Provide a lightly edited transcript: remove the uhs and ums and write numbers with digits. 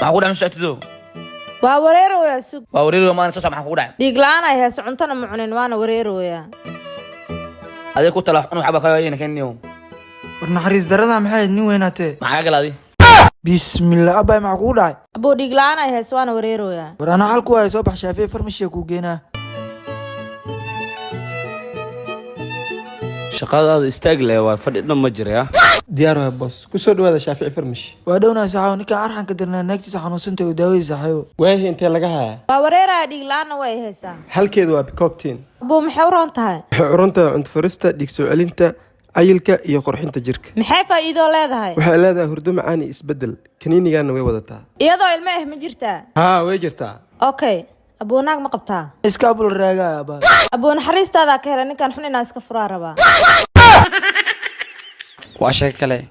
Maxaa ku dhacay? Ma socotido? Waa wareerooyaa, sug. Waa wareeri maana soo soc. Maxaa kugu dhacay? Dhiig la'aan ay hayso, cuntona ma cunin, waana wareerooyaa. Adee ku tala cun, waxba kaga keniyo. War naxariis darada maxay ahayd? Nin weynaatee. Maxaa galaadi? Bismillah, abbaay, maxaa kugu dhacay? Abuu, dhiig la'aan ay hayso, waana wareerooyaa. War anaa xal ku haya, soo bax, Shaafici Farmashiya kuu geenaa. Shaqadaada istaag leh, waa fadhi dhan ma jira. Diyaar waay boos, kusoo dhawaada Shaafici Farmashi. Waa dhownahay saxaawo, ninkan arxanka dirnaa, naagtiisa xanuunsantay oo daawadiisa, saxaawo. Waahi, intee laga hayaa? Waa wareeraya, dhiig la'aanna way haysaa. Halkeedu waa bicoctin. Abuu, maxay u roon tahay? Waxay curantahay cunto furista, dhiig soo celinta, cayilka iyo qurxinta jirka. Maxay faa'iido leedahay? Waxay leedahay hurdo macaan iyo isbeddel, kaniinigaana way wadataa. Iyadoo ilmo ah ma jirtaa? Haa, way jirtaa. Okay, abuu, naag ma qabtaa? Iska abul raagaya, abbaay. Abuu, naxariistaadaa ka helay, ninkan xun inaan iska furaa rabaa. Waa sheeko kale.